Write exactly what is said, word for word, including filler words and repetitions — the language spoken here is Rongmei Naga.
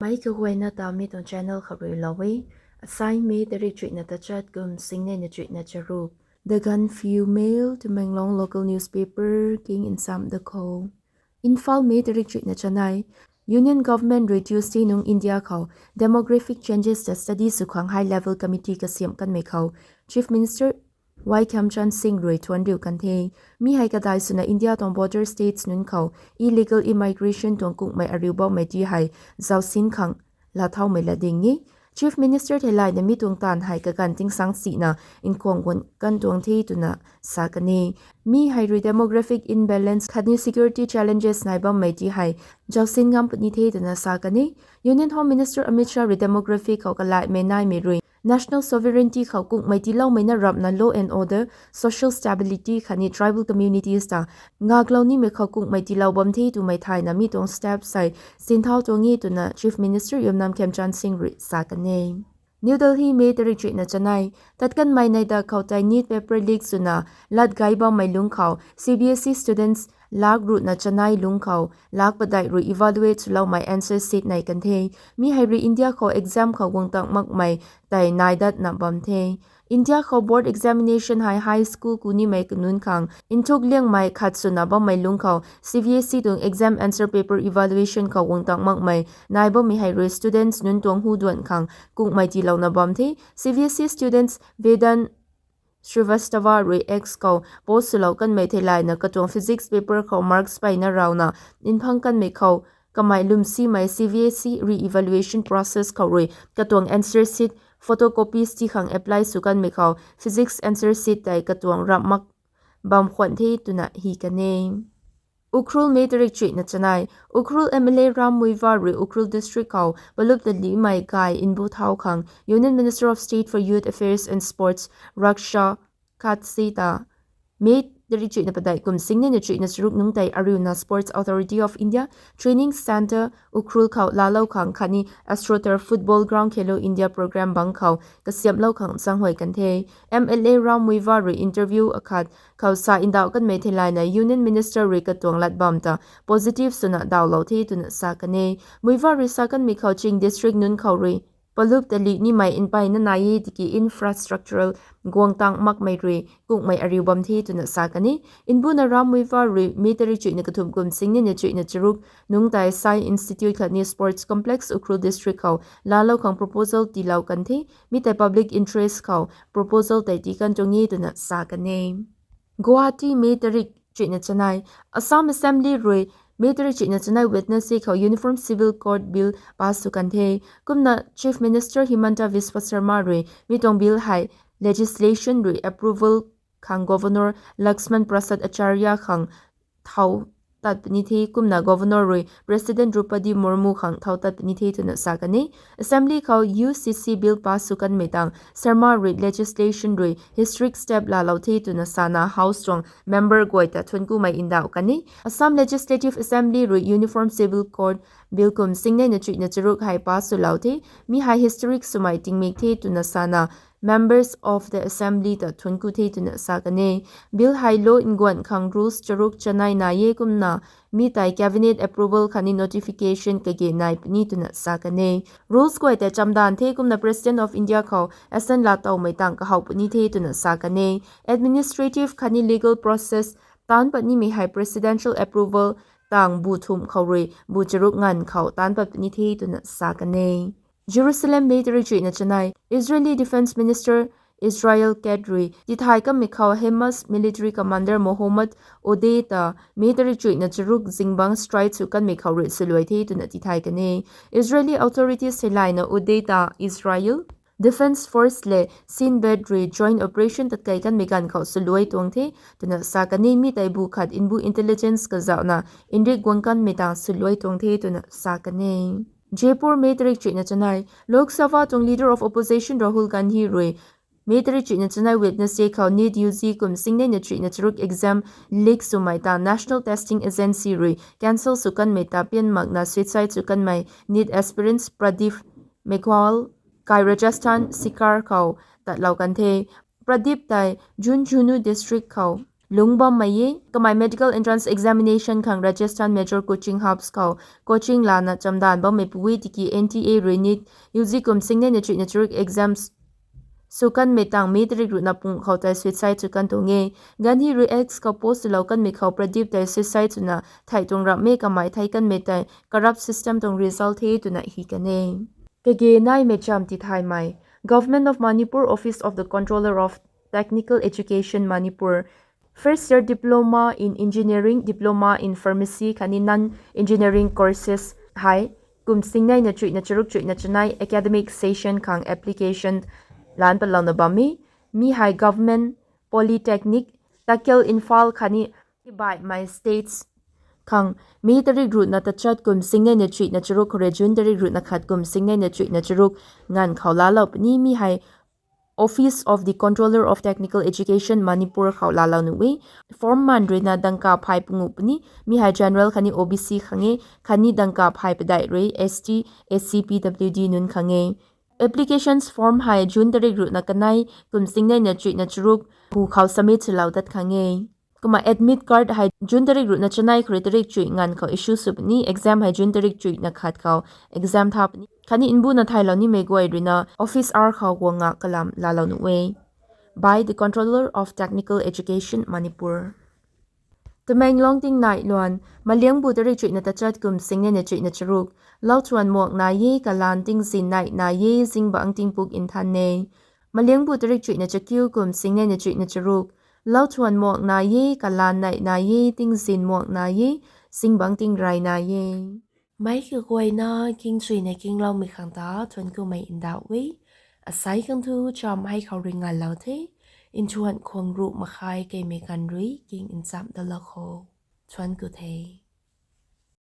Mei kaguayna ta mi tuang channel khou rui lou e. Asai May tarik chuihna tachat kum singnei na chuihna charuk. The Gaanphiu Mail, Tamenglong local newspaper, King Insam Dakho. Imphal, May tarik chuihna chanei. Union Government rui Tuesday nung India khou demographic changes ta study sw khang high level committee kasiamh kanmei khou Chief Minister Y Khemchand Singh rui thuanc riu kan the. Mi hei kadai swna India tuang border states nunc khou illegal immigration tuang kungmei ariu bammei ti hei zausin khang laathaumei la ding e. Chief Minister theilayna mi tuang taanv hei kaganv tingsang sihna nkhwang guan kan tuang the twna sa kan e. Mi hei rui demographic imbalance khatni security challenges nai bammei ti hei zausin ngam puni the twna sa kan e. Union Home Minister Amit Shah rui demography khou kalaimei naimei rui national sovereignty khou kungmei tiiloumei na ramhna law and order, social stability khatni tribal communities ta ngaklou nimei khou kungmei tiilou bam the twmei thayna mi tuang steps hei sinthau tuang e twna Chief Minister Yumnam Khemchand Singh rui sa kan e. New Delhi, May tarik chuihna chanei. Tat kanmei neidak khou tei NEET paper leak swna lat gay bammei lungc khou C B S E students lak ruhna chanei lungc khou lak padeih rui evaluate swloumei answer sheet nei kan the. Mi hei rui India khou exam khou guang tang makmei tei nai datna bam the. India khou board examination hei high school ku nimei kanunc khang nthuk liangmei khat swna bammei lungc khou C B S E tuang exam answer paper evaluation khou guang tang makmei nai bammei hei rui students nunc tuang hu duan khang kungmei tiilouna bam the. C B S E students Vedan Srivastava rui X khou post swlou kanmei theilayna katuang physics paper khou marks peyna rauna nphang kanmei khou kamei lwmsimei C B S E re-evaluation process khou rui katuang answer sheet photocopies ti khang apply sw kanmei khou physics answer sheet tei katuang ramh mak bam khwan the twna hi kan e. Ukhrul, May tarik chuihna chanei. Ukhrul M L A Ram Muivah rui Ukhrul district khou palup ta limei gay nbu thau khang Union Minister of State for Youth Affairs and Sports Raksha Khatse ta May tarik chuihna padeih kum singnei na chuihna charuk nungc tei ariuna Sports Authority of India Training Centre Ukhrul khou laalou khang khatni AstroTurf Football Ground Khelo India Programme bang khou kasiamhlou khang zaenghuay kan the. M L A Ram Muivah rui interview akhat khou sa ndauh kanmei theilayna Union Minister rui katuang lat bam ta positive swna dawlou the twna sa kan e. Muivah rui sa kanmei khou Ching district nunc khou rui palup ta li nimei npeyna nai e tiki infrastructural guang tang makmei rui kungmei ariu bam the twna sa kan e. Nbuna Ram Muivah rui May tarik chuihna kathumh kum singnei na chuihna charuk nungc tei Sai Institute khatni Sports Complex Ukhrul district khou laalou khang proposal tiilou kan the. Mi tei public interest khou proposal tei tii kan tuang e twna sa kan e. Guwahati, May tarik chuihna chanei. Assam Assembly rui May tarik chuihna chanei Wednesday khou Uniform Civil Code Bill pass sw kan the. Kumna Chief Minister Himanta Biswa Sarma rui mi tuang bill hei legislation rui approval khang Governor Laxman Prasad Acharya khang thau tat puni the, kumna Governor rui President Droupadi Murmu khang thau tat puni the twna sa kan e. Assembly khou U C C bill pass sw kanmei tang Sarma rui legislation rui historic step laalou the twna sana House tuang member guay ta thuanc kumei ndauh kan e. Assam Legislative Assembly rui Uniform Civil Code Bill kum singnei na chuihna charuk hei pass swlou the, mi hei historic swmei tingmik the twna sana Members of the Assembly ta thuanc ku the twna sa kan e. Bill hei law nguan khang rules charuk chanei nai e kumna mi tei cabinet approval khatni notification kage nai puni twna sa kan e. Rules guay tei chamdan the kumna President of India khou assent laa towmei tang kahaw puni the twna sa kan e. Administrative khatni legal process taanc pat nimei hei presidential approval tang bu thumh khou rui bu charuk nganv khou taanc pat puni the twna sa kan e. Jerusalem, May tarik chuihna chanei. Israeli Defence Minister Israel Katz rui tithay kanmei khou Hamas military commander Mohammad Odeh ta May tarik chuihna charuk zingbangc strike sw kanmei khou rui swluai the twna tithay kan e. Israeli authorities theilayna Odeh ta Israel Defence Force lev Shin Bet rui joint operation tatkei kanmei ganv khou swluai tuang the twna sa kan e. Mi tei bu khat nbu intelligence kazauhna nrik guang kanmei tang swluai tuang the twna sa kan e. Jaipur, May tarik chuihna chanei. Lok Sabha tuang Leader of Opposition Rahul Gandhi rui May tarik chuihna chanei Wednesday khou NEET U G kum singnei na chuihna charuk exam leak swmei ta National Testing Agency rui cancel sw kanmei ta pian makna suicide sw kanmei NEET aspirants Pradeep Meghwal kai Rajasthan Sikar khou tatlou kan the. Pradeep tei Jhunjhunu district khou lungc bammei e. Kamei medical entrance examination khang Rajasthan major coaching hubs khou coaching lana chamdanv bammei pui tiki N T A rui NEET U G kum singneina chuihna charuk exams sw kanmei tang May tarik ruhna pung khou tei suicide sw kan tuang e. Gandhi rui X khou post lou kanmei khou Pradeep tei suicide swna thei tuang ramh e, kamei thei kanmei tei corrupt system tuang result the twna hi kan e. Kage naimei cham tithaymei, Government of Manipur, Office of the Controller of Technical Education Manipur, First Year Diploma in Engineering, Diploma in Pharmacy khatni Non-Engineering Courses hei kum singneina chuihna charuk chuihna chanei academic session khang application lan patlouna bam e. Mi hei Government Polytechnic, Takel, Imphal khatni baihmei states khang May tarik ruhna tachat kum singneina chuihna charuk khou rui June tarik ruhna khat kum singneina chuihna charuk nganv khou laalou puni. Mi hei Office of the Controller of Technical Education Manipur khou laalou nuh e. Form man ruina dangka phay pungu puni. Mi hei general khatni O B C khang e, khatni dangka phay padeih rui S T, S C, P W D nunc khang e. Applications form hei June tarik ruhna kanei kum singneina chuihna charuk hu khou submit swlou dat khang e. Kumna admit card hei June tarik ruhna chanei khou rui tarik chuih nganv khou issue sw puni. Exam hei June tarik chuihna khat khou exam tha puni. Khatni mbuna thaylou nimei guay ruina office hour khou guang nga kalam laalou nuh e. By the Controller of Technical Education, Manipur. Tamenglong tingnai luan, Maliangbu tarik chuihna tachat kum singneina chuihna charuk, lauthuan muak nai e, kalan tingzin nai nai e, zingbangc tingpuk nthan e. Maliangbu tarik chuihna chakiu kum singneina chuihna charuk, lauthuan muak nai e, kalan nai nai e, tingzin muak nai e, zingbangc tingrey nai e. Meic kaguayna kingchuina kingloumei khang ta thuanc kumei ndauh e. Asei khang thu cham hei khou rui ngalou the. Nthuan khwang ruh makhai keimei ganv rui king nchamh dalou kho. Thuanc ku the.